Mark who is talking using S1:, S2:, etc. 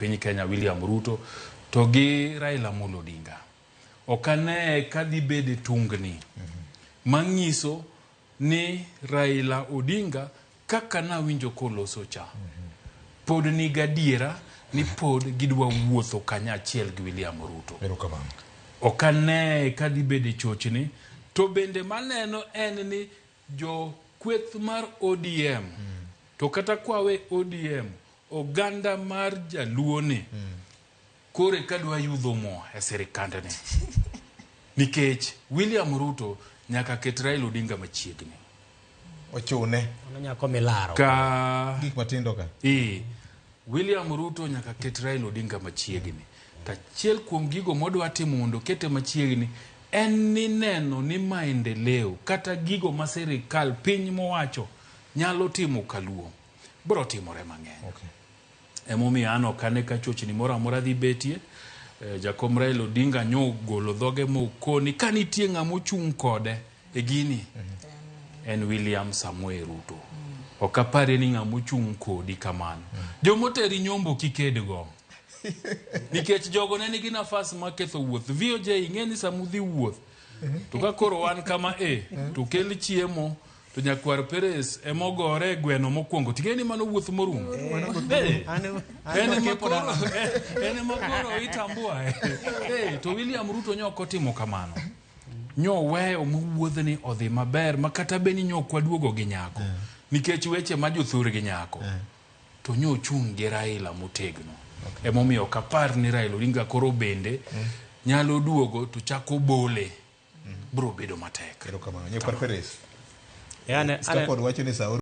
S1: Piny Kenya William Ruto to gi Raila Amolo Odinga. Ok ane ka dhi bede tungni mang'iso ni Raila Odinga kaka nawinjo koloso cha pod ni gadiera ni pod gidwa wuotho kanyachiel gi William Ruto.
S2: Erokamano.
S1: Ok ane ka dhi bede chochni to bende maneno en ni jo kweth mar ODM to kata kwawe ODM oganda mar jaluo ni koro eka dwa yudho mo e sirikandni nikech William Ruto nyaka ket Raila Odinga machiegni.
S2: Ochune.
S3: Mano nyako milaro.
S1: Ka
S2: Gik matindo ka.
S1: Ee, William Ruto nyaka ket Raila Odinga machiegni. To achiel kuom gigo modwa timo mondo okete machiegni en ni neno ni maendeleo kata gigo ma sirikal piny mowacho nyalo timo kaluo bro timore mang'eny.
S2: Okay.
S1: Emomiyo an ok ane ka chochni moro amora dhi betie. Jakom Raila Odinga nyo golo dhoge mokoni ka nitie ng'ama ochung' kode e gini en William Samoei Ruto. Ok aparie ni ng'ama ochung' kodi kamano. Jomoteri nyombo kikedgo. Nikech jogo ne nigi nafas mar ketho wuoth. VOJ ing'e ni sama udhi wuoth to ka koro wan kama e to kel chiemo to nyakwar Perez emogore e gweno mokwongo ting'e ni mano wuoth morumo. Eh. En ema koro en ema koro itambua. Eh, to William Ruto nyo ok otimo kamano. Nyo weyo mowuodhni odhi maber ma kata bed ni nyo ok waduogo gi nyako. Nikech weche ma jothur gi nyako. To nyo ochung' gi Raila motegno. Emomiyo ok apar ni Raila Odinga koro bende nyalo duogo to chako bole. Bro bedo matek.
S2: Erokamano. Nyakwar Perez.
S3: E, ane,
S2: Stafford wacho ni sa